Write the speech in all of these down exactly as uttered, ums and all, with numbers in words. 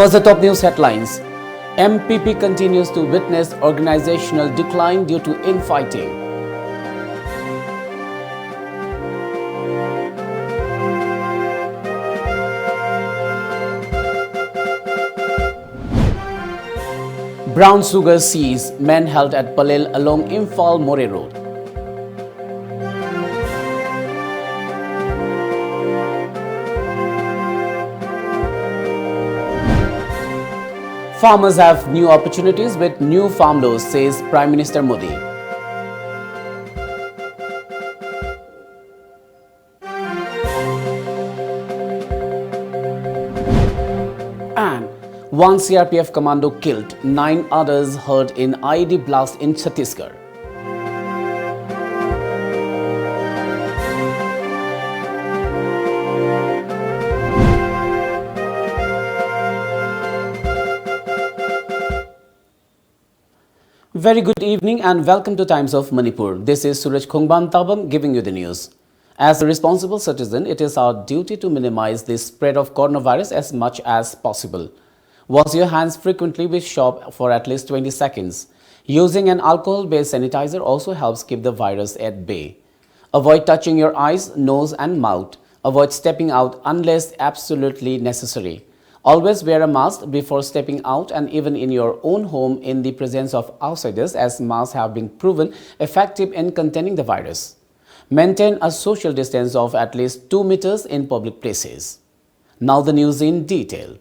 First, the top news headlines. M P P continues to witness organizational decline due to infighting. Brown sugar seized, men held at Palel along Imphal Moreh Road. Farmers have new opportunities with new farm laws, says Prime Minister Modi. And one C R P F commando killed, nine others hurt in I E D blast in Chhattisgarh. Very good evening and welcome to Times of Manipur. This is Suraj Khongban Tabam giving you the news. As a responsible citizen, it is our duty to minimize the spread of coronavirus as much as possible. Wash your hands frequently with soap for at least twenty seconds. Using an alcohol-based sanitizer also helps keep the virus at bay. Avoid touching your eyes, nose, and mouth. Avoid stepping out unless absolutely necessary. Always wear a mask before stepping out and even in your own home in the presence of outsiders, as masks have been proven effective in containing the virus. Maintain a social distance of at least two meters in public places. Now the news in detail.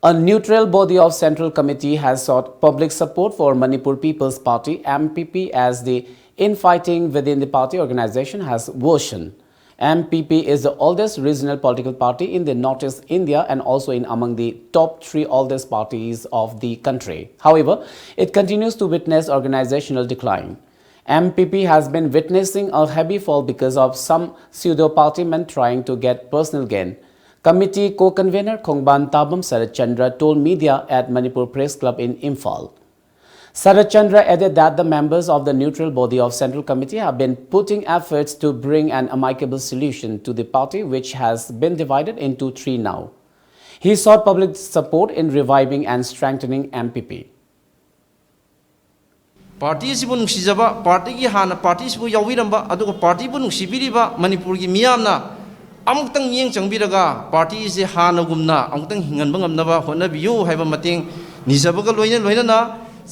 A neutral body of Central Committee has sought public support for Manipur People's Party, M P P, as the infighting within the party organization has worsened. M P P is the oldest regional political party in the Northeast India and also in among the top three oldest parties of the country. However, it continues to witness organizational decline. M P P has been witnessing a heavy fall because of some pseudo-partymen trying to get personal gain. Committee co-convener Khongban Tabam Sarat Chandra told media at Manipur Press Club in Imphal. Sarat Chandra added that the members of the neutral body of Central Committee have been putting efforts to bring an amicable solution to the party, which has been divided into three now. He sought public support in reviving and strengthening M P P. ꯄꯥꯔꯇꯤꯁꯤꯕꯨ ꯅꯨꯡꯁꯤꯖꯕ, ꯄꯥꯔꯇꯤꯒꯤ ꯍꯥꯟꯅ ꯄꯥꯔꯇꯤꯁꯤꯕꯨ ꯌꯥꯎꯕꯤꯔꯝꯕ, ꯑꯗꯨꯒ ꯄꯥꯔꯇꯤꯕꯨ ꯅꯨꯡꯁꯤꯕꯤꯔꯤꯕ ꯃꯅꯤꯄꯨꯔꯒꯤ ꯃꯤꯌꯥꯝꯅ ꯑꯃꯨꯛꯇꯪ ꯃꯤꯠꯌꯦꯡ ꯆꯪꯕꯤꯔꯒ ꯄꯥꯔꯇꯤꯁꯦ ꯍꯥꯟꯅꯒꯨꯝꯅ ꯑꯃꯨꯛꯇꯪ ꯍꯤꯡꯍꯟꯕ ꯉꯝꯅꯕ ꯍꯣꯠꯅꯕꯤꯌꯨ ꯍꯥꯏꯕ ꯃꯇꯦꯡ ꯅꯤꯖꯕꯒ ꯂꯣꯏꯅ ꯂꯣꯏꯅꯅ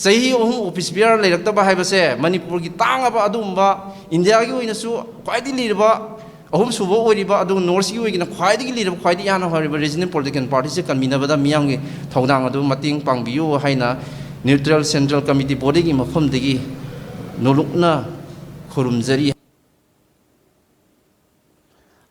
ꯆꯍꯤ ꯑꯍꯨꯝ ꯑꯣꯐꯤꯁ ꯕꯤꯌꯥꯔ ꯂꯩꯔꯛꯇꯕ ꯍꯥꯏꯕꯁꯦ ꯃꯅꯤꯄꯨꯔꯒꯤ ꯇꯥꯡꯉꯕ ꯑꯗꯨꯒꯨꯝꯕ ꯏꯟꯗꯤꯌꯥꯒꯤ ꯑꯣꯏꯅꯁꯨ ꯈ꯭ꯋꯥꯏꯗꯒꯤ ꯂꯤꯔꯕ ꯑꯍꯨꯝꯁꯨꯕ ꯑꯣꯏꯔꯤꯕ, ꯑꯗꯨꯒ ꯅꯣꯔꯠꯁꯀꯤ ꯑꯣꯏꯒꯅ ꯈ꯭ꯋꯥꯏꯗꯒꯤ ꯂꯤꯔꯕ, ꯈ꯭ꯋꯥꯏꯗꯒꯤ ꯌꯥꯝꯅ ꯍꯧꯔꯤꯕ ꯔꯤꯖꯅꯦꯜ ꯄꯣꯂꯤꯇꯤꯀꯦꯜ ꯄꯥꯔꯇꯤꯁꯦ ꯀꯟꯕꯤꯅꯕꯗ ꯃꯤꯌꯥꯝꯒꯤ ꯊꯧꯗꯥꯡ ꯑꯗꯨ ꯃꯇꯦꯡ ꯄꯥꯡꯕꯤꯌꯨ ꯍꯥꯏꯅ ꯅ꯭ꯌꯨꯇ꯭ꯔꯦꯜ ꯁꯦꯟꯇ꯭ꯔꯦꯜ ꯀꯃꯤꯇꯤ ꯕꯣꯗꯤꯒꯤ ꯃꯐꯝꯗꯒꯤ ꯅꯣꯂꯨꯛꯅ ꯈꯨꯔꯨꯝꯖꯔꯤ꯫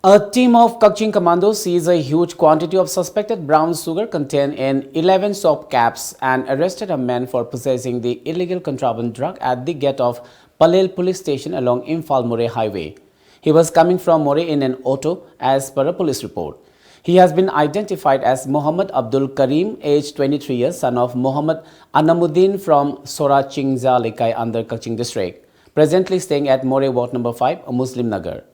A team of Kakching commandos seized a huge quantity of suspected brown sugar contained in eleven soap caps and arrested a man for possessing the illegal contraband drug at the gate of Palel Police Station along Imphal Moreh Highway. He was coming from Moreh in an auto, as per a police report. He has been identified as Mohammad Abdul Karim, age twenty-three years, son of Mohammad Anamuddin from Sora Chingza Lekai under Kakching district, presently staying at Moreh Ward number five, Muslim Nagar.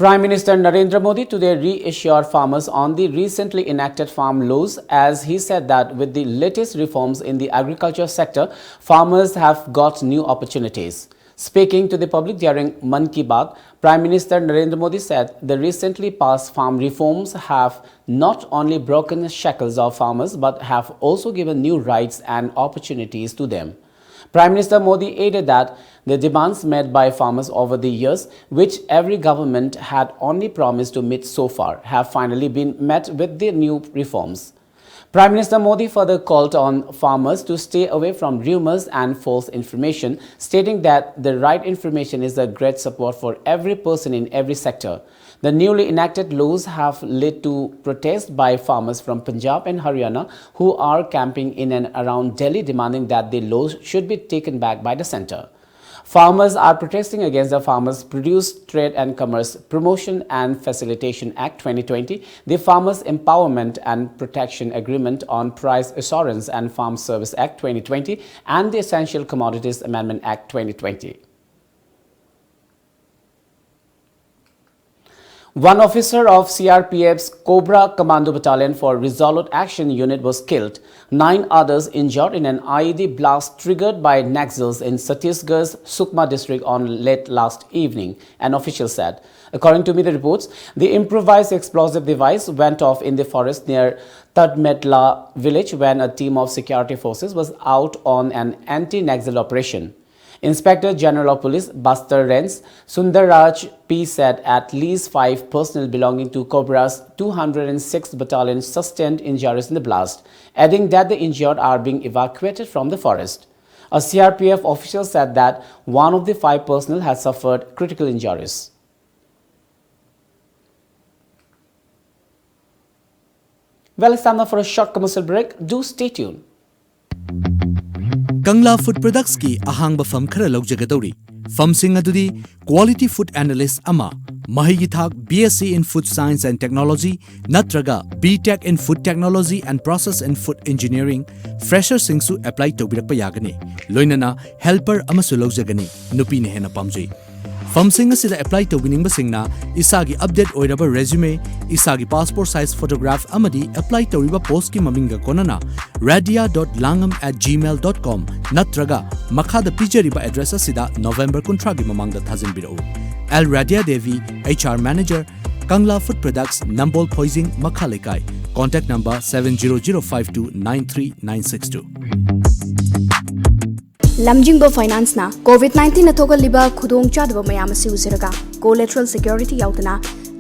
Prime Minister Narendra Modi today reassured farmers on the recently enacted farm laws, as he said that with the latest reforms in the agriculture sector, farmers have got new opportunities. Speaking to the public during Mann Ki Baat, Prime Minister Narendra Modi said the recently passed farm reforms have not only broken shackles of farmers but have also given new rights and opportunities to them. Prime Minister Modi added that the demands made by farmers over the years, which every government had only promised to meet so far, have finally been met with the new reforms. Prime Minister Modi further called on farmers to stay away from rumors and false information, stating that the right information is a great support for every person in every sector. The newly enacted laws have led to protests by farmers from Punjab and Haryana who are camping in and around Delhi demanding that the laws should be taken back by the centre. Farmers are protesting against the Farmers Produce Trade and Commerce Promotion and Facilitation Act twenty twenty, the Farmers Empowerment and Protection Agreement on Price Assurance and Farm Service Act twenty twenty, and the Essential Commodities Amendment Act twenty twenty. One officer of C R P F's Cobra Commando Battalion for Resolute Action Unit was killed, nine others injured in an I E D blast triggered by Naxals in Chhattisgarh's Sukma district on late last evening, an official said. According to media reports, the improvised explosive device went off in the forest near Tadmetla village when a team of security forces was out on an anti-Naxal operation. Inspector General of Police Bastar Range Sundarraj P said at least five personnel belonging to Cobra's two hundred sixth Battalion sustained injuries in the blast, adding that the injured are being evacuated from the forest. A C R P F official said that one of the five personnel has suffered critical injuries. Well, it's time now for a short commercial break. Do stay tuned. Kangla Food Products ꯀꯤ ꯑꯍꯥꯡꯕ ꯐꯝ ꯈꯔ ꯂꯧꯖꯒꯗꯧꯔꯤ꯫ ꯐꯝꯁꯤꯡ ꯑꯗꯨꯗꯤ Quality Food Analyst ꯑꯃ, ꯃꯍꯩꯒꯤ ꯊꯥꯛ B S c in Food Science and Technology ꯅꯠꯇ꯭ꯔꯒ B Tech in Food Technology and Process in Food Engineering, fresherꯁꯤꯡꯁꯨ apply ꯇꯧꯕꯤꯔꯛꯄ ꯌꯥꯒꯅꯤ꯫ ꯂꯣꯏꯅꯅ helper ꯑꯃꯁꯨ ꯂꯧꯖꯒꯅꯤ, ꯅꯨꯄꯤꯅ ꯍꯦꯟꯅ ꯄꯥꯝꯖꯩ꯫ ꯐꯝꯁꯤꯡ ꯑꯁꯤꯗ apply ꯇꯧꯕꯤꯅꯤꯡꯕꯁꯤꯡꯅ ꯏꯁꯥꯒꯤ update ꯑꯣꯏꯔꯕ resume, ꯏꯁꯥꯒꯤ passport size photograph ꯑꯃꯗꯤ apply ꯇꯧꯔꯤꯕ postꯀꯤ ꯃꯃꯤꯡꯒ ꯀꯣꯟꯅꯅ radia dot langam at gmail dot com ꯅꯠꯇ꯭ꯔꯒ ꯃꯈꯥꯗ ꯄꯤꯖꯔꯤꯕ address ꯑꯁꯤꯗ November ꯀꯨꯟꯊ꯭ꯔꯥꯒꯤ ꯃꯃꯥꯡꯗ ꯊꯥꯖꯤꯟꯕꯤꯔꯛꯎ꯫ L Radia Devi, H R Manager, Kangla Food Products, Nambol Phoijing, Makha Leikai. Contact number seven zero zero five two nine three nine six two. ꯂꯝꯖꯤꯡꯕ ꯐꯥꯏꯅꯥꯟꯁꯅ COVID ꯅꯥꯏꯟꯇꯤꯟꯅ ꯊꯣꯛꯍꯜꯂꯤꯕ ꯈꯨꯗꯣꯡꯆꯥꯗꯕ ꯃꯌꯥꯝ ꯑꯁꯤ ꯎꯖꯔꯒ ꯀꯣꯂꯦꯇꯔꯦꯜ ꯁꯦꯀ꯭ꯌꯨꯔꯤꯇꯤ ꯌꯥꯎꯗꯅ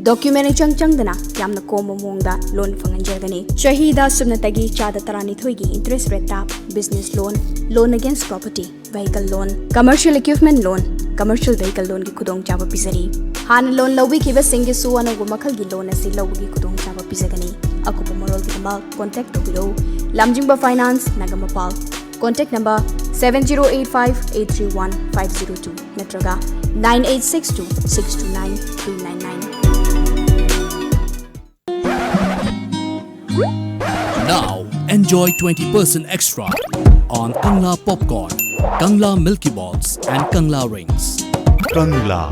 ꯗꯣꯀ꯭ꯌꯨꯃꯦꯟ ꯏꯆꯪ ꯆꯪꯗꯅ ꯌꯥꯝꯅ ꯀꯣꯝꯕ ꯃꯑꯣꯡꯗ ꯂꯣꯟ ꯐꯪꯍꯟꯖꯒꯅꯤ꯫ ꯆꯍꯤꯗ ꯁꯨꯞꯅꯇꯒꯤ ꯆꯥꯗ ꯇꯔꯥꯅꯤꯊꯣꯏꯒꯤ ꯏꯟꯇꯔꯦꯁ ꯔꯦꯠꯇ business loan, loan against property, vehicle loan, commercial equipment loan, commercial vehicle loanꯒꯤ ꯈꯨꯗꯣꯡꯆꯥꯕ ꯄꯤꯖꯔꯤ꯫ ꯍꯥꯟꯅ ꯂꯣꯟ ꯂꯧꯕꯤꯈꯤꯕꯁꯤꯡꯒꯤꯁꯨ ꯑꯅꯧꯕ ꯃꯈꯜꯒꯤ ꯂꯣꯟ ꯑꯁꯤ ꯂꯧꯕꯒꯤ ꯈꯨꯗꯣꯡꯆꯥꯕ ꯄꯤꯖꯒꯅꯤ꯫ ꯑꯀꯨꯞꯄ ꯃꯔꯣꯜꯒꯤꯗꯃꯛ ꯀꯣꯟꯇꯦꯛ ꯇꯧꯕꯤꯔꯧ꯫ ꯂꯝꯖꯤꯡꯕ finance, Nagamapal. Contact number seven zero eight five eight three one five zero two ꯅꯠꯇ꯭ꯔꯒ nine eight six two six two nine three nine nine. Now enjoy twenty percent extra on Kangla Popcorn, Kangla Milky Balls and Kangla Rings. Kangla.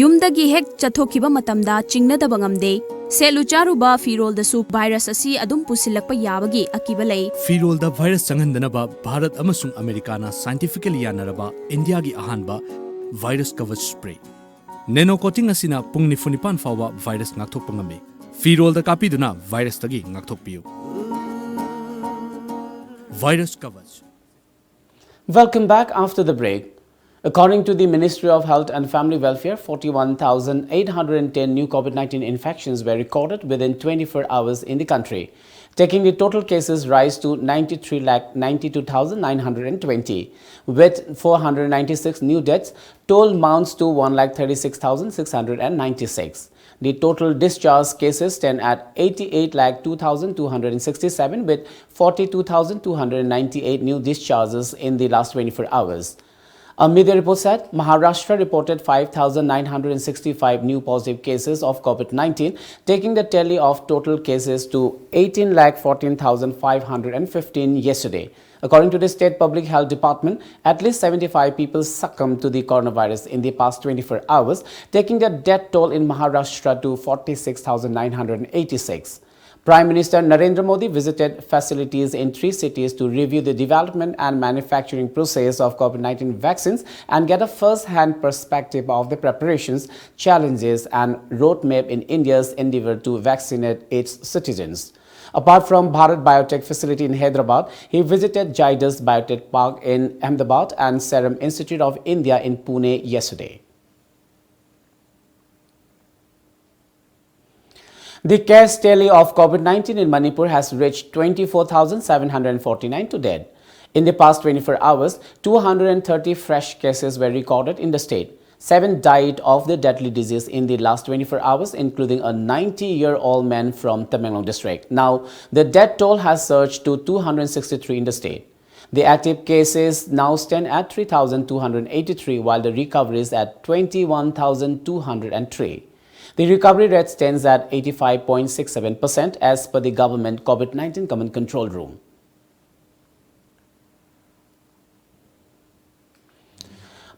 ꯌꯨꯝꯗꯒꯤ ꯍꯦꯛ ꯆꯠꯊꯣꯛꯈꯤꯕ ꯃꯇꯝꯗ ꯆꯤꯡꯅꯗꯕ ꯉꯝꯗꯦ꯫ ꯁꯦꯠꯂꯨ ꯆꯥꯔꯨꯕ ꯐꯤꯔꯣꯜꯗꯁꯨ virus ꯑꯁꯤ ꯑꯗꯨꯝ ꯄꯨꯁꯤꯜꯂꯛꯄ ꯌꯥꯕꯒꯤ ꯑꯀꯤꯕ ꯂꯩ꯫ ꯐꯤꯔꯣꯜꯗ ꯚꯥꯏꯔꯁ ꯆꯪꯍꯟꯗꯅꯕ ꯚꯥꯔꯠ ꯑꯃꯁꯨꯡ ꯑꯃꯦꯔꯤꯀꯥꯅ ꯁꯥꯏꯟꯇꯤꯐꯤꯀꯦꯜꯂꯤ ꯌꯥꯅꯔꯕ ꯏꯟꯗꯤꯌꯥꯒꯤ ꯑꯍꯥꯟꯕ ꯚꯥꯏꯔꯁ ꯀꯕꯆ ꯁ꯭ꯄ꯭ꯔꯦ꯫ ꯅꯦꯅꯣ ꯀꯣꯇꯤꯡ ꯑꯁꯤꯅ ꯄꯨꯡ ꯅꯤꯐꯨ ꯅꯤꯄꯥꯟ ꯐꯥꯎꯕ ꯚꯥꯏꯔꯁ ꯉꯥꯛꯊꯣꯛꯄ ꯉꯝꯃꯤ꯫ ꯐꯤꯔꯣꯜꯗ ꯀꯥꯞꯄꯤꯗꯨꯅ ꯚꯥꯏꯔꯁꯇꯒꯤ ꯉꯥꯛꯊꯣꯛꯄꯤꯌꯨ꯫ Virus ꯀꯕꯆ꯫ Welcome back after the break. According to the Ministry of Health and Family Welfare, forty-one thousand eight hundred ten new COVID nineteen infections were recorded within twenty-four hours in the country, taking the total cases rise to ninety-three lakh ninety-two thousand nine hundred twenty. With four hundred ninety-six new deaths, toll mounts to one lakh thirty-six thousand six hundred ninety-six. The total discharge cases stand at eighty-eight lakh two thousand two hundred sixty-seven, with forty-two thousand two hundred ninety-eight new discharges in the last twenty-four hours. A media report said Maharashtra reported five thousand nine hundred sixty-five new positive cases of COVID nineteen, taking the tally of total cases to eighteen lakh fourteen thousand five hundred fifteen yesterday. According to the state public health department, at least seventy-five people succumbed to the coronavirus in the past twenty-four hours, taking the death toll in Maharashtra to forty-six thousand nine hundred eighty-six. Prime Minister Narendra Modi visited facilities in three cities to review the development and manufacturing process of COVID nineteen vaccines and get a first-hand perspective of the preparations, challenges, and roadmap in India's endeavor to vaccinate its citizens. Apart from Bharat Biotech facility in Hyderabad, he visited Zydus Biotech Park in Ahmedabad and Serum Institute of India in Pune yesterday. The case tally of COVID nineteen in Manipur has reached twenty-four thousand seven hundred forty-nine to date. In the past twenty-four hours, two hundred thirty fresh cases were recorded in the state. Seven died of the deadly disease in the last twenty-four hours, including a ninety-year-old man from Tamenglong district. Now, the death toll has surged to two hundred sixty-three in the state. The active cases now stand at three thousand two hundred eighty-three, while the recoveries at twenty-one thousand two hundred three. The recovery rate stands at eighty-five point six seven percent as per the government COVID nineteen Command Control Room.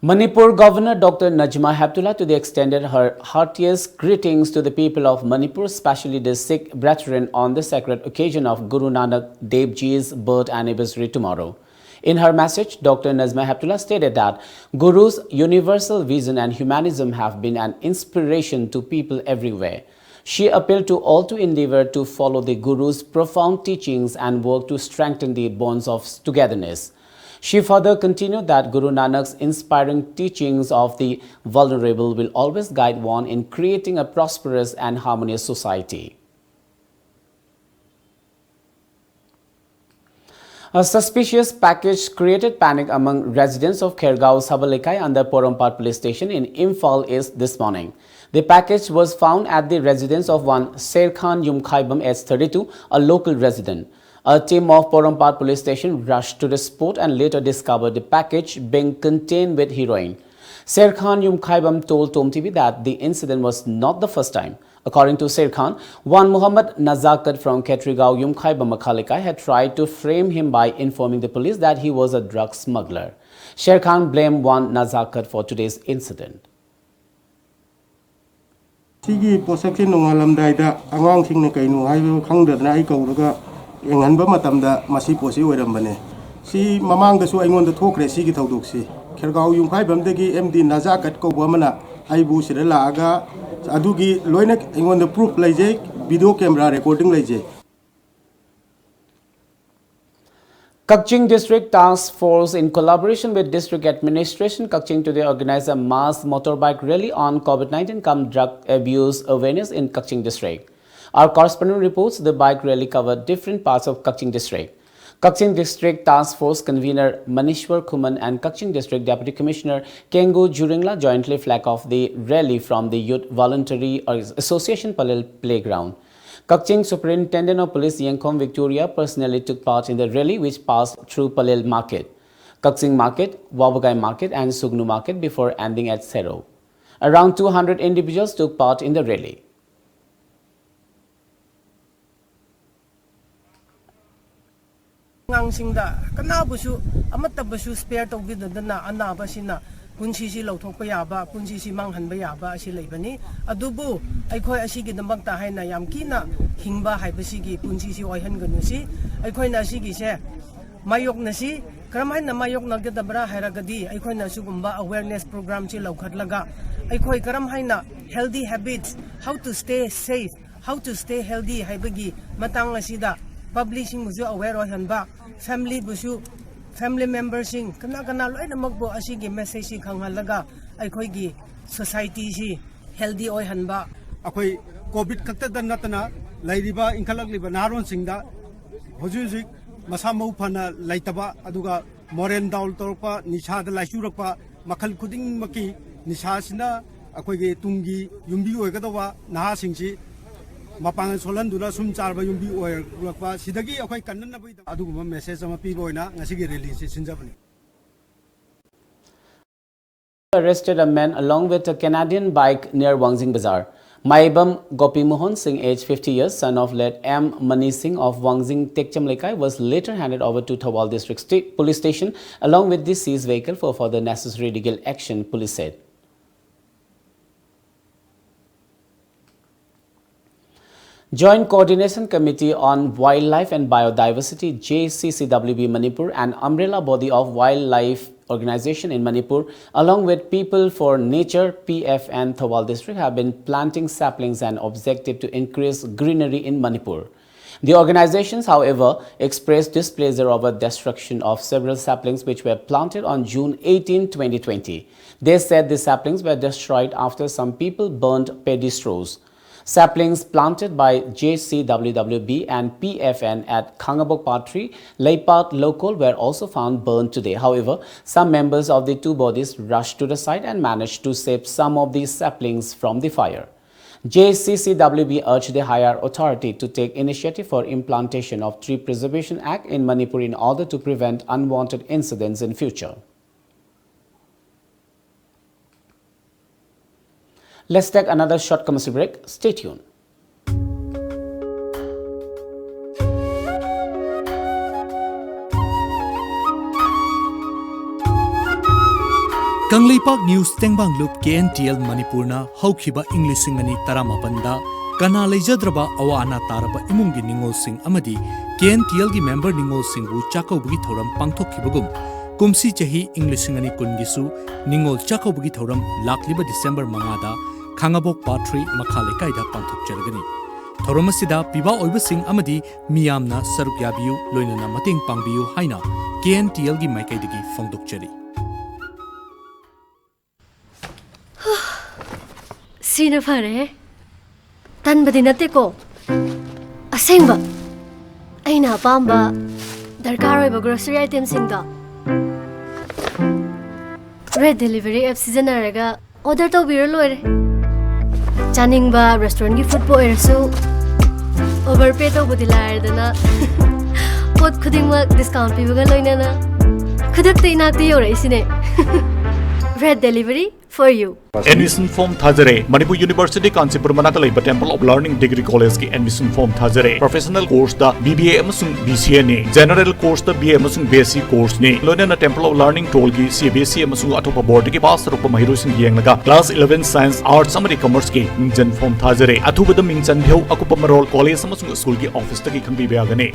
Manipur Governor Doctor Najma Heptulla today extended her heartiest greetings to the people of Manipur, especially the Sikh brethren, on the sacred occasion of Guru Nanak Dev Ji's birth anniversary tomorrow. In her message, Doctor Najma Heptulla stated that Guru's universal vision and humanism have been an inspiration to people everywhere. She appealed to all to endeavor to follow the Guru's profound teachings and work to strengthen the bonds of togetherness. She further continued that Guru Nanak's inspiring teachings of the vulnerable will always guide one in creating a prosperous and harmonious society. A suspicious package created panic among residents of Khergaon Sabalekhai under Porompat Police Station in Imphal East this morning. The package was found at the residence of one Sher Khan Yumkhaibam, age thirty-two, a local resident. A team of Porompat Police Station rushed to the spot and later discovered the package being contained with heroin. Sher Khan Yumkhaibam told Tom T V that the incident was not the first time. According to Sher Khan, one Muhammad Nazakat from Khetrigao Yumkhaiba Makhalikai had tried to frame him by informing the police that he was a drug smuggler. Sher Khan blamed one Nazakat for today's incident. ꯁꯤꯒꯤ ꯄꯣꯠꯁꯛꯁꯦ ꯅꯣꯡꯉꯥꯜꯂꯝꯗꯥꯏꯗ ꯑꯉꯥꯡꯁꯤꯡꯅ ꯀꯩꯅꯣ ꯍꯥꯏꯕ ꯈꯪꯗꯗꯅ ꯑꯩ ꯀꯧꯔꯒ ꯌꯦꯡꯍꯟꯕ ꯃꯇꯝꯗ ꯃꯁꯤ ꯄꯣꯠꯁꯤ ꯑꯣꯏꯔꯝꯕꯅꯦ꯫ ꯁꯤ ꯃꯃꯥꯡꯗꯁꯨ ꯑꯩꯉꯣꯟꯗ ꯊꯣꯛꯈ꯭ꯔꯦ ꯁꯤꯒꯤ ꯊꯧꯗꯣꯛꯁꯤ꯫ ꯈꯦꯔꯒꯥꯎ ꯌꯨꯝꯈꯥꯏꯕꯝꯗꯒꯤ ꯑꯦꯝ ꯗꯤ ꯅꯖꯥꯀꯠ ꯀꯧꯕ ꯑꯃꯅ ꯑꯩꯕꯨ ꯁꯤꯗ ꯂꯥꯛꯑꯒ ꯑꯗꯨꯒꯤ ꯂꯣꯏꯅ ꯑꯩꯉꯣꯟꯗ ꯄ꯭ꯔꯨꯐ ꯂꯩꯖꯩ, ꯚꯤꯗꯤꯑꯣ ꯀꯦꯃꯦꯔꯥ ꯔꯦꯀꯣꯔꯗꯤꯡ ꯂꯩꯖꯩ꯫ Kakching District Task Force, in collaboration with District Administration, Kakching today organized a mass motorbike rally on COVID nineteen cum drug abuse awareness in Kakching District. Our correspondent reports the bike rally covered different parts of Kakching District. Kakching District Task Force convener Manishwar Khuman and Kakching District Deputy Commissioner Kengu Juringla jointly flag off the rally from the Youth Voluntary Association Palel Playground. Kakching Superintendent of Police Yengkhom Victoria personally took part in the rally, which passed through Palel Market, Kakching Market, Wabagai Market, and Sugnu Market before ending at Sero. Around two hundred individuals took part in the rally. ꯑꯉꯥꯡꯁꯤꯡꯗ ꯀꯅꯥꯕꯨꯁꯨ ꯑꯃꯠꯇꯕꯨꯁꯨ spare ꯇꯧꯕꯤꯗꯗꯅ ꯑꯅꯥꯕꯁꯤꯅ ꯄꯨꯟꯁꯤꯁꯤ ꯂꯧꯊꯣꯛꯄ ꯌꯥꯕ, ꯄꯨꯟꯁꯤꯁꯤ ꯃꯥꯡꯍꯟꯕ ꯌꯥꯕ ꯑꯁꯤ ꯂꯩꯕꯅꯤ꯫ ꯑꯗꯨꯕꯨ ꯑꯩꯈꯣꯏ ꯑꯁꯤꯒꯤꯗꯃꯛꯇ ꯍꯥꯏꯅ ꯌꯥꯝ ꯀꯤꯅ ꯍꯤꯡꯕ ꯍꯥꯏꯕꯁꯤꯒꯤ ꯄꯨꯟꯁꯤꯁꯤ ꯑꯣꯏꯍꯟꯒꯅꯨꯁꯤ꯫ ꯑꯩꯈꯣꯏꯅ ꯑꯁꯤꯒꯤꯁꯦ ꯃꯥꯌꯣꯛꯅꯁꯤ꯫ ꯀꯔꯝ ꯍꯥꯏꯅ ꯃꯥꯌꯣꯛꯅꯒꯗꯕ꯭ꯔꯥ ꯍꯥꯏꯔꯒꯗꯤ, ꯑꯩꯈꯣꯏꯅ ꯁꯤꯒꯨꯝꯕ awareness programꯁꯤ ꯂꯧꯈꯠꯂꯒ, ꯑꯩꯈꯣꯏ ꯀꯔꯝ ꯍꯥꯏꯅ healthy habits, how to stay safe, how to stay healthy ꯍꯥꯏꯕꯒꯤ ꯃꯇꯥꯡ ꯑꯁꯤꯗ publicꯁꯤꯡꯕꯨꯁꯨ aware ꯑꯣꯏꯍꯟꯕ, familyꯕꯨꯁꯨ, family memberꯁꯤꯡ ꯀꯅꯥ ꯀꯅꯥ ꯂꯣꯏꯅꯃꯛꯄꯨ ꯑꯁꯤꯒꯤ messageꯁꯤ ꯈꯪꯍꯜꯂꯒ ꯑꯩꯈꯣꯏꯒꯤ societyꯁꯤ healthy ꯑꯣꯏꯍꯟꯕ꯫ ꯑꯩꯈꯣꯏ COVID ꯈꯛꯇꯗ ꯅꯠꯇꯅ ꯂꯩꯔꯤꯕ ꯏꯟꯈꯠꯂꯛꯂꯤꯕ ꯅꯍꯥꯔꯣꯟꯁꯤꯡꯗ ꯍꯧꯖꯤꯛ ꯍꯧꯖꯤꯛ ꯃꯁꯥ ꯃꯎ ꯐꯅ ꯂꯩꯇꯕ, ꯑꯗꯨꯒ moral down ꯇꯧꯔꯛꯄ, ꯅꯤꯁꯥꯗ ꯂꯥꯏꯆꯨꯔꯛꯄ, ꯃꯈꯜ ꯈꯨꯗꯤꯡꯃꯛꯀꯤ ꯅꯤꯁꯥꯁꯤꯅ ꯑꯩꯈꯣꯏꯒꯤ ꯇꯨꯡꯒꯤ ꯌꯨꯝꯕꯤ ꯑꯣꯏꯒꯗꯧꯕ ꯅꯍꯥꯁꯤꯡꯁꯤ ꯃꯄꯥꯡꯒꯜ ꯁꯣꯜꯍꯟꯗꯨꯅ ꯁꯨꯝ ꯆꯥꯔꯕ ꯌꯨꯝꯕꯤ ꯑꯣꯏꯔꯛꯂꯛꯄ, ꯁꯤꯗꯒꯤ ꯑꯩꯈꯣꯏ ꯀꯟꯅꯅꯕꯒꯤꯗꯃꯛ ꯑꯗꯨꯒꯨꯝꯕ message ꯑꯃ ꯄꯤꯕ ꯑꯣꯏꯅ ꯉꯁꯤꯒꯤ rallyꯁꯤ ꯁꯤꯟꯖꯕꯅꯤ꯫ Arrested a man along with a Canadian bike near Wangjing Bazar. Maibam Gopi Mohan Singh, age fifty years, son of late M Mani Singh of Wangjing Tekcham Lekai, was later handed over to Thoubal District Sta- Police Station along with the seized vehicle for further necessary legal action, police said. Joint Coordination Committee on Wildlife and Biodiversity, J C C W B Manipur, an umbrella body of wildlife organization in Manipur, along with People for Nature, P F N Thoubal District, have been planting saplings and objective to increase greenery in Manipur. The organizations, however, expressed displeasure over destruction of several saplings which were planted on June eighteen, twenty twenty. They said the saplings were destroyed after some people burned paddy straws. Saplings planted by J C W W B and P F N at Khangabok Patri, Leipat Lokol were also found burned today. However, some members of the two bodies rushed to the site and managed to save some of these saplings from the fire. J C C W B urged the higher authority to take initiative for implantation of Tree Preservation Act in Manipur in order to prevent unwanted incidents in future. Let's take another short commercial break. Stay tuned. ꯀꯪꯂꯩꯄꯥꯛ news ꯇꯦꯡꯕꯥꯡꯂꯨꯞ K N T L ꯃꯅꯤꯄꯨꯔꯅ ꯍꯧꯈꯤꯕ ꯏꯪ ꯂꯤꯁꯤꯡ ꯑꯅꯤ ꯇꯔꯥꯃꯥꯄꯟꯗ ꯀꯅꯥ ꯂꯩꯖꯗ꯭ꯔꯕ ꯑꯋꯥ ꯑꯅꯥ ꯇꯥꯔꯕ ꯏꯃꯨꯡꯒꯤ ꯅꯤꯉꯣꯜꯁꯤꯡ ꯑꯃꯗꯤ ꯀꯦ ꯑꯦꯟ ꯇꯤ ꯑꯦꯜꯒꯤ ꯃꯦꯝꯕꯔ ꯅꯤꯉꯣꯜꯁꯤꯡꯕꯨ ꯆꯥꯛꯀꯧꯕꯒꯤ ꯊꯧꯔꯝ ꯄꯥꯡꯊꯣꯛꯈꯤꯕꯒꯨꯝ, ꯀꯨꯝꯁꯤ ꯆꯍꯤ ꯏꯪ ꯂꯤꯁꯤꯡ ꯑꯅꯤ ꯀꯨꯟꯒꯤꯁꯨ ꯅꯤꯉꯣꯜ ꯆꯥꯛꯀꯧꯕꯒꯤ ꯊꯧꯔꯝ ꯂꯥꯛꯂꯤꯕ ꯗꯤꯁꯦꯝꯕꯔ ꯃꯉꯥꯗ ꯈꯥꯉꯕꯣꯛ ꯄꯥꯠ ꯊ꯭ꯔꯤ ꯃꯈꯥ ꯂꯩꯀꯥꯏꯗ ꯄꯥꯡꯊꯣꯛꯆꯔꯒꯅꯤ꯫ ꯊꯧꯔꯝ ꯑꯁꯤꯗ ꯄꯤꯕꯥ ꯑꯣꯏꯕꯁꯤꯡ ꯑꯃꯗꯤ ꯃꯤꯌꯥꯝꯅ ꯁꯔꯨꯛ ꯌꯥꯕꯤꯌꯨ, ꯂꯣꯏꯅꯅ ꯃꯇꯦꯡ ꯄꯥꯡꯕꯤꯌꯨ ꯍꯥꯏꯅ ꯀꯦ ꯑꯦꯟ ꯇꯤ ꯑꯦꯜꯒꯤ ꯃꯥꯏꯀꯩꯗꯒꯤ ꯐꯣꯡꯗꯣꯛꯆꯔꯤ꯫ ꯁꯤꯅ ꯐꯔꯦꯍꯦ꯫ ꯇꯟꯕꯗꯤ ꯅꯠꯇꯦꯀꯣ꯫ ꯑꯁꯦꯡꯕ꯫ ꯑꯩꯅ ꯑꯄꯥꯝꯕ ꯗꯔꯀꯥꯔ ꯑꯣꯏꯕ grocery itemꯁꯤꯡꯗꯣ Red Delivery app ꯁꯤꯖꯤꯟꯅꯔꯒ order ꯇꯧꯕꯤꯔ ꯂꯣꯏꯔꯦ꯫ ꯆꯥꯅꯤꯡꯕ restaurantꯀꯤ foodꯄꯨ ꯑꯣꯏꯔꯁꯨ, overpay ꯇꯧꯕꯗꯤ ꯂꯥꯏꯔꯗꯅ, ꯄꯣꯠ ꯈꯨꯗꯤꯡꯃꯛ discount ꯄꯤꯕꯒ ꯂꯣꯏꯅꯅ ꯈꯨꯗꯛꯇ ꯏꯅꯥꯛꯇ ꯌꯧꯔꯛꯏꯁꯤꯅꯦ꯫ Red Delivery for you. Admission form ꯊꯥꯖꯔꯦ꯫ Manipur University Kanchipur ꯃꯅꯥꯛꯇ ꯂꯩꯕ Temple of Learning Degree Collegeꯀꯤ admission form ꯊꯥꯖꯔꯦ꯫ Professional courseꯇ B B A ꯑꯃꯁꯨꯡ B C Aꯅꯤ꯫ General courseꯇ B A ꯑꯃꯁꯨꯡ B S C courseꯅꯤ꯫ ꯂꯣꯏꯅꯅ Temple of Learning ꯇꯣꯜꯒꯤ C B S E ꯑꯃꯁꯨꯡ ꯑꯇꯣꯞꯄ boardꯀꯤ pass ꯇꯧꯔꯛꯄ ꯃꯍꯩꯔꯣꯏꯁꯤꯡ ꯌꯦꯡꯂꯒ class eleven Science, Arts ꯑꯃꯗꯤ Commerceꯀꯤ ꯃꯤꯡꯖꯟ form ꯊꯥꯖꯔꯦ꯫ ꯑꯊꯨꯕꯗ ꯃꯤꯡ ꯆꯟꯕꯤꯍꯧ꯫ ꯑꯀꯨꯞꯄ ꯃꯔꯣꯜ college ꯑꯃꯁꯨꯡ schoolꯒꯤ officeꯇꯒꯤ ꯈꯪꯕꯤꯕ ꯌꯥꯒꯅꯤ꯫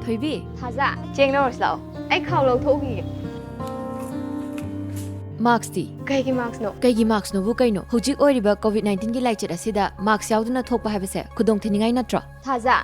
ꯊꯣꯏꯕꯤ꯫ ꯊꯥꯖ, ꯆꯦꯡ ꯂꯧꯔꯁꯤ ꯂꯥꯛꯑꯣ꯫ ꯑꯩ ꯈꯥꯎ ꯂꯧꯊꯣꯛꯎꯈꯤꯒꯦ꯫ Maskꯇꯤ? ꯀꯩꯒꯤ maskꯅꯣ? ꯀꯩꯒꯤ maskꯅꯣꯕꯨ ꯀꯩꯅꯣ? ꯍꯧꯖꯤꯛ ꯑꯣꯏꯔꯤꯕ COVID nineteenꯒꯤ ꯂꯥꯏꯆꯠ ꯑꯁꯤꯗ mask ꯌꯥꯎꯗꯅ ꯊꯣꯛꯄ ꯍꯥꯏꯕꯁꯦ ꯈꯨꯗꯣꯡꯊꯤꯅꯤꯡꯉꯥꯏ ꯅꯠꯇ꯭ꯔꯣ? ꯊꯥꯖ,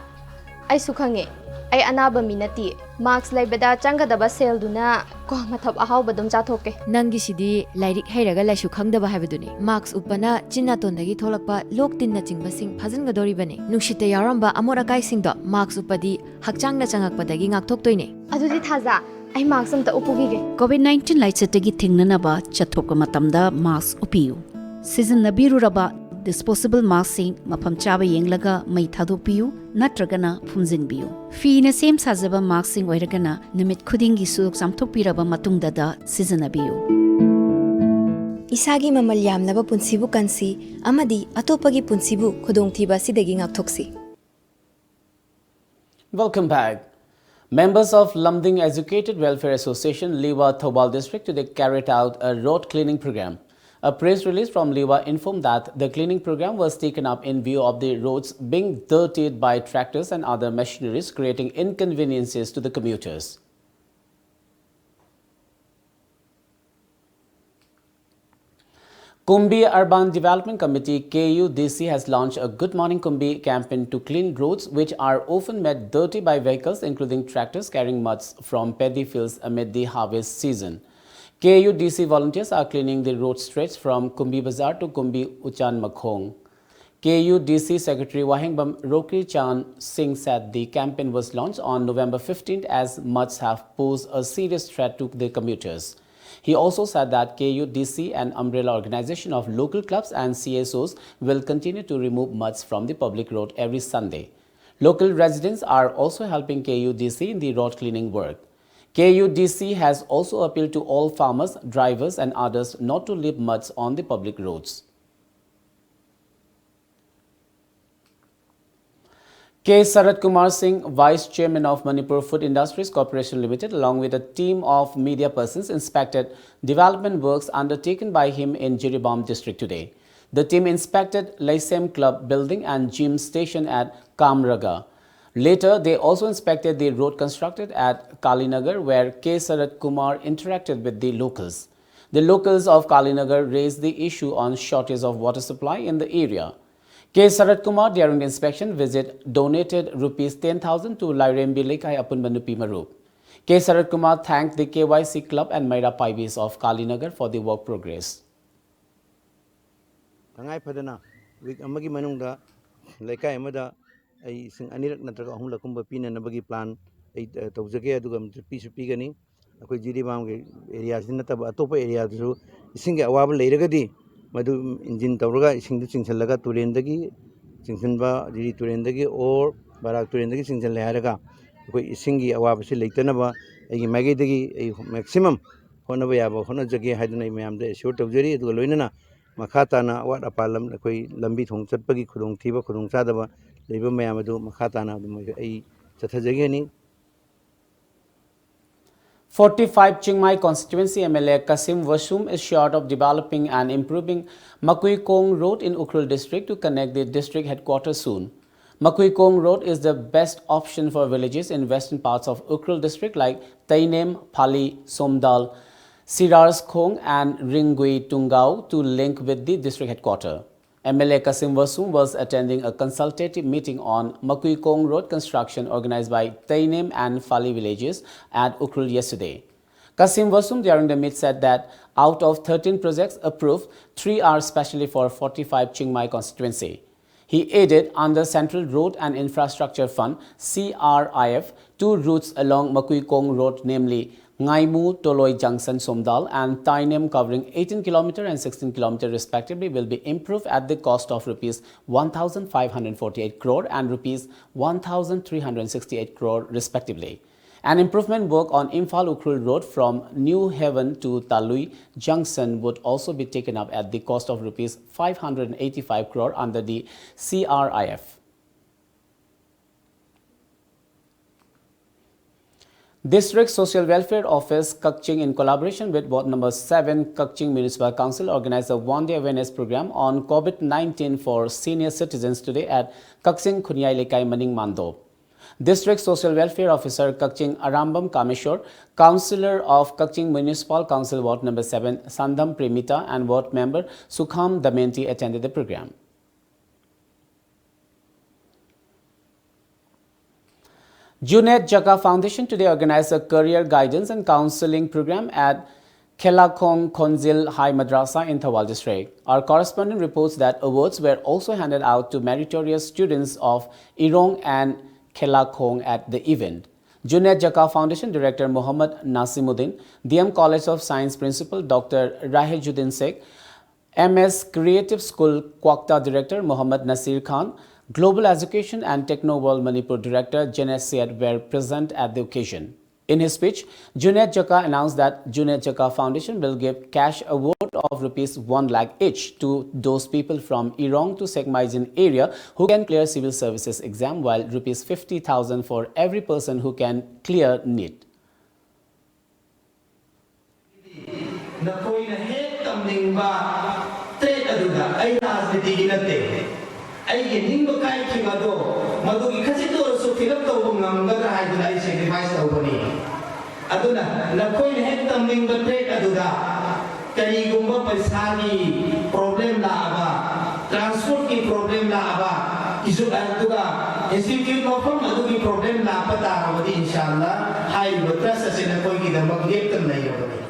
ꯑꯩꯁꯨ ꯈꯪꯉꯦ꯫ ꯑꯩ ꯑꯅꯥꯕ ꯃꯤ ꯅꯠꯇꯤꯌꯦ꯫ Mask ꯂꯩꯕꯗ ꯆꯪꯒꯗꯕ ꯁꯦꯜꯗꯨꯅ ꯀ꯭ꯋꯥ ꯃꯊꯞ ꯑꯍꯥꯎꯕ ꯑꯗꯨꯝ ꯆꯥꯊꯣꯛꯀꯦ꯫ ꯅꯪꯒꯤꯁꯤꯗꯤ ꯂꯥꯏꯔꯤꯛ ꯍꯩꯔꯒ ꯂꯥꯏꯁꯨ ꯈꯪꯗꯕ ꯍꯥꯏꯕꯗꯨꯅꯤ꯫ Mask ꯎꯞꯄꯅ ꯆꯤꯟ ꯅꯥꯇꯣꯟꯗꯒꯤ ꯊꯣꯛꯂꯛꯄ ꯂꯣꯛ ꯇꯤꯟꯅꯆꯤꯡꯕꯁꯤꯡ ꯐꯥꯖꯤꯟꯒꯗꯧꯔꯤꯕꯅꯤ꯫ ꯅꯨꯡꯁꯤꯠꯇ ꯌꯥꯎꯔꯝꯕ ꯑꯃꯣꯠ ꯑꯀꯥꯏꯁꯤꯡꯗꯣ mask ꯎꯞꯄꯗꯤ ꯍꯛꯆꯥꯡꯗ ꯆꯪꯉꯛꯄꯗꯒꯤ ꯉꯥꯛꯊꯣꯛꯇꯣꯏꯅꯦ꯫ ꯑꯗꯨꯗꯤ ꯊꯥꯖ, ꯑꯩ mask ꯑꯝꯇ ꯎꯞꯄꯨꯈꯤꯒꯦ꯫ COVID nineteen ꯂꯥꯏꯆꯠꯇꯒꯤ ꯊꯤꯡꯅꯅꯕ ꯆꯠꯊꯣꯛꯄ ꯃꯇꯝꯗ mask ꯎꯞꯄꯤꯌꯨ꯫ ꯁꯤꯖꯤꯟꯅꯕꯤꯔꯨꯔꯕ disposable maskꯁꯤꯡ ꯃꯐꯝ ꯆꯥꯕ ꯌꯦꯡꯂꯒ ꯃꯩ ꯊꯥꯗꯣꯛꯄꯤꯌꯨ ꯅꯠꯇ꯭ꯔꯒꯅ ꯐꯨꯝꯖꯤꯟꯕꯤꯌꯨ꯫ ꯐꯤꯅ ꯁꯦꯝ ꯁꯥꯖꯕ maskꯁꯤꯡ ꯑꯣꯏꯔꯒꯅ ꯅꯨꯃꯤꯠ ꯈꯨꯗꯤꯡꯒꯤ ꯁꯨꯗꯣꯛ ꯆꯥꯝꯊꯣꯛꯄꯤꯔꯕ ꯃꯇꯨꯡꯗꯗ ꯁꯤꯖꯤꯟꯅꯕꯤꯌꯨ꯫ ꯏꯁꯥꯒꯤ ꯃꯃꯜ ꯌꯥꯝꯂꯕ ꯄꯨꯟꯁꯤꯕꯨ ꯀꯟꯁꯤ ꯑꯃꯗꯤ ꯑꯇꯣꯞꯄꯒꯤ ꯄꯨꯟꯁꯤꯕꯨ ꯈꯨꯗꯣꯡꯊꯤꯕ ꯑꯁꯤꯗꯒꯤ ꯉꯥꯛꯊꯣꯛꯁꯤ꯫ Welcome back. Members of Lumding Educated Welfare Association, Liwa, Thoubal District today carried out a road cleaning program. A press release from Liwa informed that the cleaning program was taken up in view of the roads being dirtied by tractors and other machineries, creating inconveniences to the commuters. Kumbi Urban Development Committee, K U D C, has launched a Good Morning Kumbi campaign to clean roads, which are often made dirty by vehicles, including tractors carrying muds from paddy fields amid the harvest season. K U D C volunteers are cleaning the road stretch from Kumbi Bazar to Kumbi Uchan Makhong. K U D C Secretary Wahengbam Rokri Chan Singh said the campaign was launched on November fifteenth as muds have posed a serious threat to the commuters. He also said that K U D C, an umbrella organization of local clubs and C S Os, will continue to remove muds from the public road every Sunday. Local residents are also helping K U D C in the road cleaning work. K U D C has also appealed to all farmers, drivers, and others not to leave muds on the public roads. K Sarat Kumar Singh, Vice Chairman of Manipur Food Industries Corporation Limited, along with a team of media persons, inspected development works undertaken by him in Jiribam district today. The team inspected Leisem Club building and gym station at Kamraga. Later, they also inspected the road constructed at Kalinagar, where K Sarat Kumar interacted with the locals. The locals of Kalinagar raised the issue on shortage of water supply in the area. K Sarat Kumar, during the inspection visit, donated rupees ten thousand to Lairembi Leikai Apunba Nupi Marup. K Sarat Kumar thanked the K Y C Club and Maira Paibis of Kalinagar for the work progress. ꯇꯉꯥꯏ ꯐꯗꯅ week ꯑꯃꯒꯤ ꯃꯅꯨꯡꯗ ꯂꯩꯀꯥꯏ ꯑꯃꯗ ꯑꯩ ꯏꯁꯤꯡ ꯑꯅꯤꯔꯛ ꯅꯠꯇ꯭ꯔꯒ ꯑꯍꯨꯝꯂꯛꯀꯨꯝꯕ ꯄꯤꯅꯅꯕꯒꯤ ꯄ꯭ꯂꯥꯟ ꯑꯩ ꯇꯧꯖꯒꯦ, ꯑꯗꯨꯒ ꯄꯤꯁꯨ ꯄꯤꯒꯅꯤ꯫ ꯑꯩꯈꯣꯏ ꯖꯤꯔꯤꯕꯥꯝꯒꯤ ꯑꯦꯔꯤꯌꯥꯁꯤ ꯅꯠꯇꯕ ꯑꯇꯣꯞꯄ ꯑꯦꯔꯤꯌꯥꯗꯁꯨ ꯏꯁꯤꯡꯒꯤ ꯑꯋꯥꯕ ꯂꯩꯔꯒꯗꯤ ꯃꯗꯨ ꯏꯟꯖꯤꯟ ꯇꯧꯔꯒ ꯏꯁꯤꯡꯗꯨ ꯆꯤꯡꯁꯤꯜꯂꯒ ꯇꯨꯔꯦꯟꯗꯒꯤ ꯆꯤꯡꯁꯤꯟꯕ, ꯖꯤꯔꯤ ꯇꯨꯔꯦꯟꯗꯒꯤ ꯑꯣꯔ ꯕꯔꯥꯛ ꯇꯨꯔꯦꯟꯗꯒꯤ ꯆꯤꯡꯁꯤꯜꯂꯦ ꯍꯥꯏꯔꯒ ꯑꯩꯈꯣꯏ ꯏꯁꯤꯡꯒꯤ ꯑꯋꯥꯕꯁꯤ ꯂꯩꯇꯅꯕ ꯑꯩꯒꯤ ꯃꯥꯏꯀꯩꯗꯒꯤ ꯑꯩ ꯃꯦꯛꯁꯤꯃꯝ ꯍꯣꯠꯅꯕ ꯌꯥꯕ ꯍꯣꯠꯅꯖꯒꯦ ꯍꯥꯏꯗꯨꯅ ꯑꯩ ꯃꯌꯥꯝꯗ ꯑꯦꯁ꯭ꯌꯣꯔ ꯇꯧꯖꯔꯤ꯫ ꯑꯗꯨꯒ ꯂꯣꯏꯅꯅ ꯃꯈꯥ ꯇꯥꯅ ꯑꯋꯥꯠ ꯑꯄꯥ ꯂꯝ ꯑꯩꯈꯣꯏ ꯂꯝꯕꯤ ꯊꯣꯡ ꯆꯠꯄꯒꯤ ꯈꯨꯗꯣꯡꯊꯤꯕ ꯈꯨꯗꯣꯡꯆꯥꯗꯕ ꯂꯩꯕ ꯃꯌꯥꯝ ꯑꯗꯨ ꯃꯈꯥ ꯇꯥꯅ ꯑꯗꯨꯝ ꯑꯩ ꯆꯠꯊꯖꯒꯅꯤ꯫ forty-five Chingmai constituency M L A Kasim Vasum is short of developing and improving Makuikong Road in Ukhrul district to connect the district headquarters soon. Makuikong Road is the best option for villages in western parts of Ukhrul district like Tainem, Phali, Somdal, Sirars Khong and Ringui Tungau to link with the district headquarters. M L A Kasim Vasum was attending a consultative meeting on Makuikong Road construction organized by Tainem and Phali villages at Ukhrul yesterday. Kasim Vasum during the meet said that out of thirteen projects approved, three are specially for forty-five Chingmai constituency. He added, under Central Road and Infrastructure Fund, C R I F, two routes along Makuikong Road, namely Ngaimu Toloi Junction Somdal and Tainem, covering eighteen kilometer and sixteen kilometer respectively, will be improved at the cost of rupees one thousand five hundred forty-eight crore and rupees one thousand three hundred sixty-eight crore respectively. An improvement work on Imphal Ukhrul Road from New Haven to Talui Junction would also be taken up at the cost of rupees five hundred eighty-five crore under the C R I F. District Social Welfare Office, Kakching, in collaboration with Ward number seven, Kakching Municipal Council, organized a one-day awareness program on COVID nineteen for senior citizens today at Kakching Khunyai Lekai Maning Mando. District Social Welfare Officer Kakching Arambam Kameshwar, Councillor of Kakching Municipal Council Ward number seven, Sandam Premita, and Ward Member Sukham Damenti attended the program. Junaid Jaka Foundation today organized a career guidance and counseling program at Khelakhong Khonjil High Madrasa in Thoubal District. Our correspondent reports that awards were also handed out to meritorious students of Irong and Khelakhong at the event. Junaid Jaka Foundation Director Mohammad Nasimuddin, D M College of Science Principal Doctor Rahejuddin Sheikh, M S Creative School Kwakta Director Mohammad Nasir Khan, Global Education and Techno World Manipur Director Janet Syed were present at the occasion. In his speech, Junaid Jaka announced that Junaid Jaka Foundation will give cash award of rupees one lakh each to those people from Irong to Sekmaijin area who can clear civil services exam, while rupees fifty thousand for every person who can clear NEET. Trade ꯑꯗꯨꯗ ꯑꯩ ꯔꯥꯖꯅꯤꯇꯤꯒꯤ ꯅꯠꯇꯦ꯫ ꯑꯩꯒꯤ ꯅꯤꯡꯕ ꯀꯥꯏꯈꯤꯕ ꯑꯗꯣ ꯃꯗꯨꯒꯤ ꯈꯖꯤꯛꯇ ꯑꯣꯏꯔꯁꯨ fill up ꯇꯧꯕ ꯉꯝꯒꯗ꯭ꯔꯥ ꯍꯥꯏꯗꯨꯅ ꯑꯩ sacrifice ꯇꯧꯕꯅꯤ꯫ ꯑꯗꯨꯅ ꯅꯈꯣꯏꯅ ꯍꯦꯛ ꯇꯝꯅꯤꯡꯕ ꯇ꯭ꯔꯦꯠ ꯑꯗꯨꯗ ꯀꯔꯤꯒꯨꯝꯕ ꯄꯩꯁꯥꯒꯤ problem ꯂꯥꯛꯑꯕ, transportꯀꯤ problem ꯂꯥꯛꯑꯕ, ꯏꯖꯨ-, ꯑꯗꯨꯒ institute ꯃꯐꯝ ꯑꯗꯨꯒꯤ problem ꯂꯥꯛꯄ ꯇꯥꯔꯕꯗꯤ, ꯏꯟꯁꯥꯜꯂꯥ, ꯍꯥꯏꯔꯤꯕ trust ꯑꯁꯤ ꯅꯈꯣꯏꯒꯤꯗꯃꯛ ꯂꯦꯞꯇꯅ ꯂꯩꯔꯕꯅꯤ꯫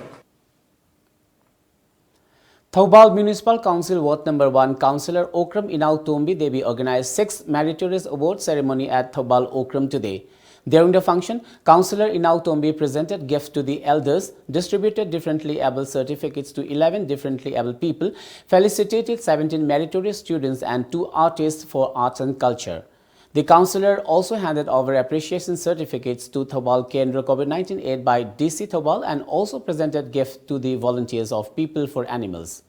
Thoubal Municipal Council Ward Number One Councillor Okram Inau Tombi Devi organized sixth Meritorious Award Ceremony at Thoubal Okram today. During the function, Councillor Inau Tombi presented gifts to the elders, distributed differently abled certificates to eleven differently abled people, felicitated seventeen meritorious students and two artists for arts and culture. The councillor also handed over appreciation certificates to Thoubal Kendra COVID nineteen Aid by D C Thoubal and also presented gift to the volunteers of People for Animals.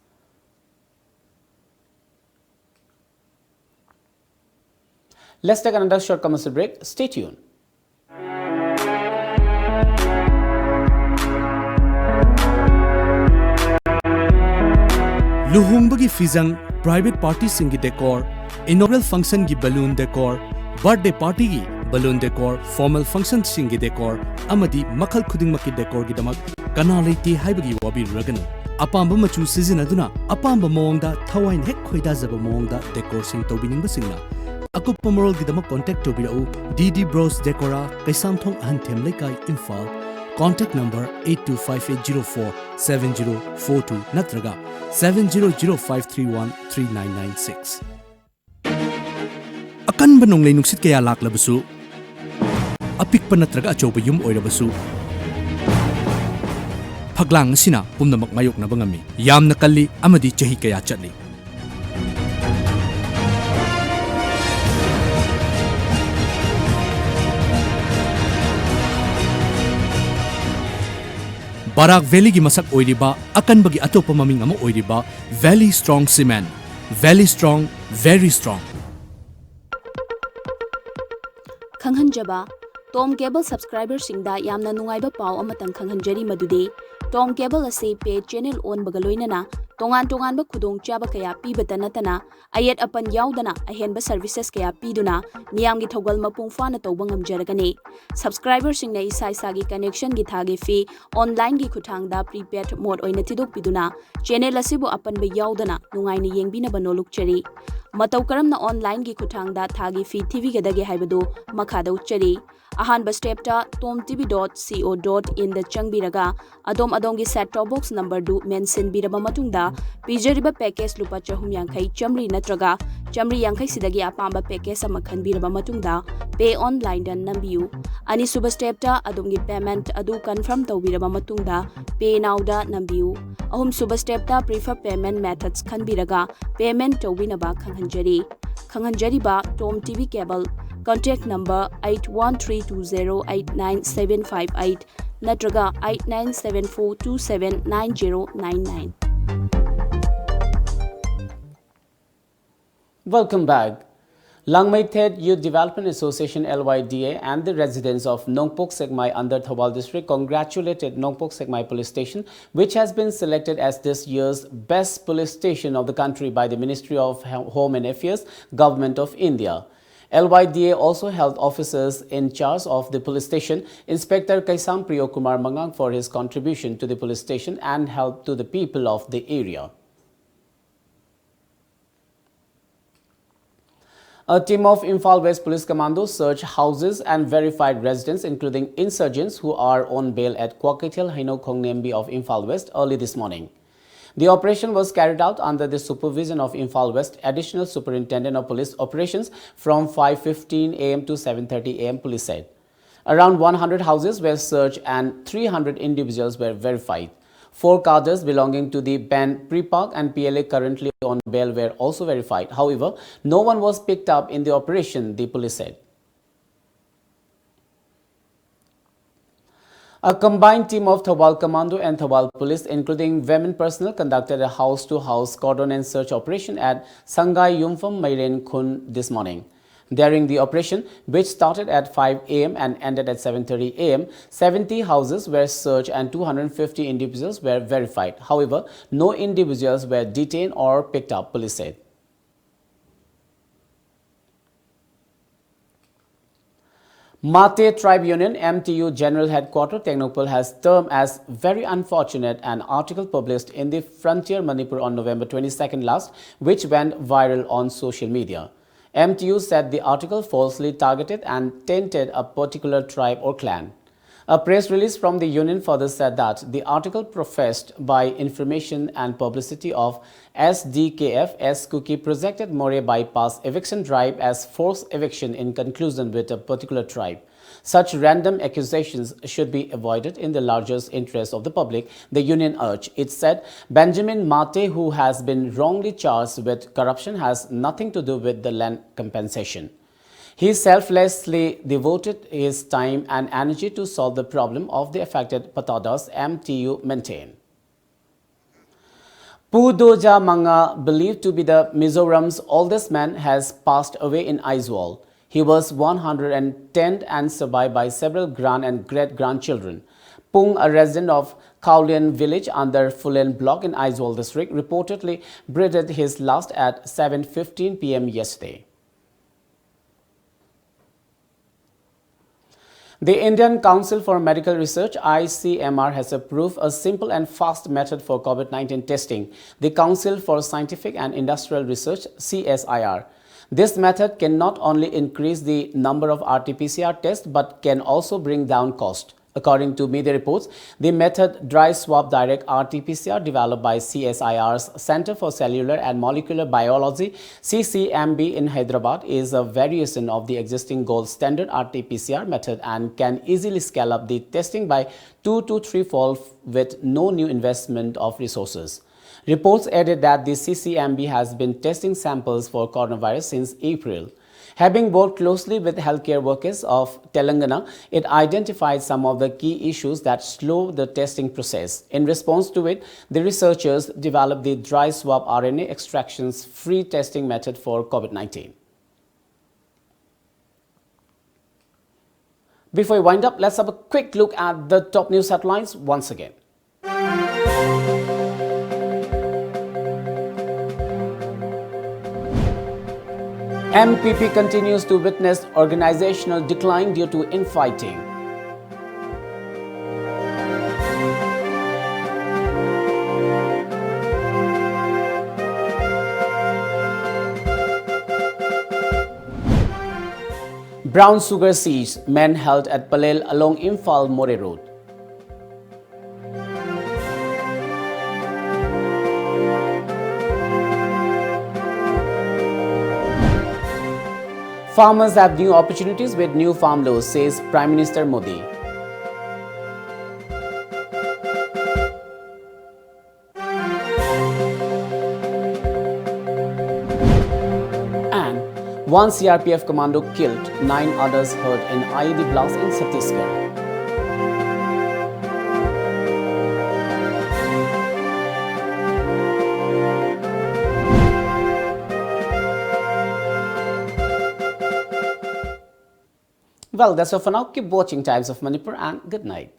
Let's take another short commercial break. Stay tuned. ꯂꯨꯍꯣꯡꯕꯒꯤ ꯐꯤꯖꯪ, private partyꯁꯤꯡꯒꯤ decor, inaugural functionꯒꯤ balloon decor, birthday partyꯒꯤ balloon decor, formal functionꯁꯤꯡꯒꯤ decor ꯑꯃꯗꯤ ꯃꯈꯜ ꯈꯨꯗꯤꯡꯃꯛꯀꯤ decorꯒꯤꯗꯃꯛ ꯀꯅꯥ ꯂꯩꯇꯦ ꯍꯥꯏꯕꯒꯤ ꯋꯥꯕꯤꯔꯨꯔꯒꯅꯨ꯫ ꯑꯄꯥꯝꯕ ꯃꯆꯨ ꯁꯤꯖꯤꯟꯅꯗꯨꯅ ꯑꯄꯥꯝꯕ ꯃꯑꯣꯡꯗ ꯊꯋꯥꯏꯅ ꯍꯦꯛ ꯈꯣꯏꯗꯥꯖꯕ ꯃꯑꯣꯡꯗ decorꯁꯤꯡ ꯇꯧꯕꯤꯅꯤꯡꯕꯁꯤꯡꯅ ꯑꯀꯨꯞꯄ ꯃꯔꯣꯜꯒꯤꯗꯃꯛ contact ꯇꯧꯕꯤꯔꯛꯎ꯫ D D Bros Decora, Keishamthong ꯑꯍꯟꯊꯦꯝ ꯂꯩꯀꯥꯏ, Imphal. Contact number eight two five eight zero four seven zero four two ꯅꯠꯇ꯭ꯔꯒ seven zero zero five three one three nine nine six꯫ ꯑꯀꯟꯕ ꯅꯣꯡꯂꯩ ꯅꯨꯡꯁꯤꯠ ꯀꯌꯥ ꯂꯥꯛꯂꯕꯁꯨ, ꯑꯄꯤꯛꯄ ꯅꯠꯇ꯭ꯔꯒ ꯑꯆꯧꯕ ꯌꯨꯝ ꯑꯣꯏꯔꯕꯁꯨ, ꯐꯛꯂꯥꯡ ꯑꯁꯤꯅ ꯄꯨꯝꯅꯃꯛ ꯃꯥꯌꯣꯛꯅꯕ ꯉꯝꯃꯤ꯫ ꯌꯥꯝꯅ ꯀꯜꯂꯤ ꯑꯃꯗꯤ ꯆꯍꯤ ꯀꯌꯥ ꯆꯠꯂꯤ꯫ ꯕꯔꯥꯛ ꯚꯦꯂꯤꯒꯤ ꯃꯁꯛ ꯑꯣꯏꯔꯤꯕ, ꯑꯀꯟꯕꯒꯤ ꯑꯇꯣꯞꯄ ꯃꯃꯤꯡ ꯑꯃ ꯑꯣꯏꯔꯤꯕ Valley Strong Cement꯫ Valley Strong, very strong꯫ ꯈꯪꯍꯟꯖꯕ, ꯇꯣꯝ ꯀꯦꯕꯜ subscriberꯁꯤꯡꯗ ꯌꯥꯝꯅ ꯅꯨꯡꯉꯥꯏꯕ ꯄꯥꯎ ꯑꯃꯇꯪ ꯈꯪꯍꯟꯖꯔꯤ, ꯃꯗꯨꯗꯤ ꯇꯣꯝ ꯀꯦꯕꯜ ꯑꯁꯤ pay channel ꯑꯣꯟꯕꯒ ꯂꯣꯏꯅꯅ ꯇꯣꯉꯥꯟ ꯇꯣꯉꯥꯟꯕ ꯈꯨꯗꯣꯡꯆꯥꯕ ꯀꯌꯥ ꯄꯤꯕꯇ ꯅꯠꯇꯅ, ꯑꯌꯦꯠ ꯑꯄꯟ ꯌꯥꯎꯗꯅ ꯑꯍꯦꯟꯕ services ꯀꯌꯥ ꯄꯤꯗꯨꯅ ꯃꯤꯌꯥꯝꯒꯤ ꯊꯧꯒꯜ ꯃꯄꯨꯡ ꯐꯥꯅ ꯇꯧꯕ ꯉꯝꯖꯔꯒꯅꯤ꯫ Subscriberꯁꯤꯡꯅ ꯏꯁꯥ ꯏꯁꯥꯒꯤ connectionꯒꯤ ꯊꯥꯒꯤ fee onlineꯒꯤ ꯈꯨꯠꯊꯥꯡꯗ prepaid mode ꯑꯣꯏꯅ ꯊꯤꯗꯣꯛꯄꯤꯗꯨꯅ channel ꯑꯁꯤꯕꯨ ꯑꯄꯟꯕ ꯌꯥꯎꯗꯅ ꯅꯨꯡꯉꯥꯏꯅ ꯌꯦꯡꯕꯤꯅꯕ ꯅꯣꯜꯂꯨꯛꯆꯔꯤ꯫ ꯃꯇꯧ ꯀꯔꯝꯅ onlineꯒꯤ ꯈꯨꯠꯊꯥꯡꯗ ꯊꯥꯒꯤ fee ꯊꯤꯕꯤꯒꯗꯒꯦ ꯍꯥꯏꯕꯗꯨ ꯃꯈꯥꯗ ꯎꯠꯆꯔꯤ꯫ ꯑꯍꯥꯟꯕ stepꯇ tom tv dot co dot inꯗ ꯆꯪꯕꯤꯔꯒ ꯑꯗꯣꯝ ꯑꯗꯣꯝꯒꯤ set top box numberꯗꯨ ꯃꯦꯟꯁꯤꯟꯕꯤꯔꯕ ꯃꯇꯨꯡꯗ, ꯄꯤꯖꯔꯤꯕ package ꯂꯨꯄꯥ ꯆꯍꯨꯝ ꯌꯥꯡꯈꯩ, ꯆꯥꯝꯃꯔꯤ ꯅꯠꯇ꯭ꯔꯒ ꯆꯥꯝꯃꯔꯤ ꯌꯥꯡꯈꯩ ꯁꯤꯗꯒꯤ ꯑꯄꯥꯝꯕ package ꯑꯃ ꯈꯟꯕꯤꯔꯕ ꯃꯇꯨꯡꯗ, pay onlineꯗ ꯅꯝꯕꯤꯌꯨ꯫ ꯑꯅꯤꯁꯨꯕ stepꯇ ꯑꯗꯣꯝꯒꯤ payment ꯑꯗꯨ confirm ꯇꯧꯕꯤꯔꯕ ꯃꯇꯨꯡꯗ, pay nowꯗ ꯅꯝꯕꯤꯌꯨ꯫ ꯑꯍꯨꯝꯁꯨꯕ stepꯇ prefer payment methods ꯈꯟꯕꯤꯔꯒ payment ꯇꯧꯕꯤꯅꯕ ꯈꯪꯍꯟꯖꯔꯤ꯫ ꯈꯪꯍꯟꯖꯔꯤꯕ tom tv cable, contact number eight one three two zero eight nine seven five eight ꯅꯠꯇ꯭ꯔꯒ eight nine seven four two seven nine zero nine nine꯫ Welcome back. Langmei Thet Youth Development Association, L Y D A, and the residents of Nongpok Sekmai under Thoubal District congratulated Nongpok Sekmai Police Station, which has been selected as this year's best police station of the country by the Ministry of Ho- Home and Affairs, Government of India. L Y D A also held officers in charge of the police station, Inspector Kaisam Priyo Kumar Mangang, for his contribution to the police station and help to the people of the area. A team of Imphal West Police Commandos searched houses and verified residents, including insurgents who are on bail at Kwakeithel Heino Khongnembi of Imphal West, early this morning. The operation was carried out under the supervision of Imphal West Additional Superintendent of Police Operations from five fifteen a m to seven thirty a m, police said. Around one hundred houses were searched and three hundred individuals were verified. Four cadres belonging to the band PREPAK and P L A currently on bail were also verified. However, no one was picked up in the operation, the police said. A combined team of Thoubal Commando and Thoubal Police, including women personnel, conducted a house-to-house cordon and search operation at Sangai Yumpham Mairen Khun this morning. During the operation, which started at five a m and ended at seven thirty a m, seventy houses were searched and two hundred fifty individuals were verified. However, no individuals were detained or picked up, police said. Mate Tribe Union, M T U, General Headquarter, Tengnoupal has termed as very unfortunate an article published in the Frontier Manipur on November twenty-second last, which went viral on social media. M T U said the article falsely targeted and tainted a particular tribe or clan. A press release from the union further said that the article professed by information and publicity of S D K F as Kuki projected Moreh bypass eviction drive as forced eviction in conclusion with a particular tribe. Such random accusations should be avoided in the largest interest of the public, the union urged. It said Benjamin Mate, who has been wrongly charged with corruption, has nothing to do with the land compensation. He selflessly devoted his time and energy to solve the problem of the affected Patadas, M T U maintained. Pu Doja Manga, believed to be the Mizoram's oldest man, has passed away in Aizawl. He was one hundred ten and survived by several grand and great-grandchildren. Pung, a resident of Khaulian village under Phulen block in Aizawl district, reportedly breathed his last at seven fifteen p m yesterday. The Indian Council for Medical Research, I C M R, has approved a simple and fast method for COVID nineteen testing, the Council for Scientific and Industrial Research, C S I R. This method can not only increase the number of R T P C R tests but can also bring down cost. According to media reports, the method Dry Swab Direct R T P C R, developed by C S I R's Center for Cellular and Molecular Biology, C C M B, in Hyderabad, is a variation of the existing gold standard R T P C R method and can easily scale up the testing by two to three fold with no new investment of resources. Reports added that the C C M B has been testing samples for coronavirus since April. Having worked closely with healthcare workers of Telangana, it identified some of the key issues that slow the testing process. In response to it, the researchers developed the dry swab R N A extractions free testing method for COVID nineteen. Before we wind up, let's have a quick look at the top news headlines once again. M P P continues to witness organizational decline due to infighting. Brown sugar seized, men held at Palel along Imphal Moreh Road. Farmers have new opportunities with new farm laws, says Prime Minister Modi. And one C R P F commando killed, nine others hurt in I E D blast in Chhattisgarh. Well, that's all for now. Keep watching Times of Manipur and good night.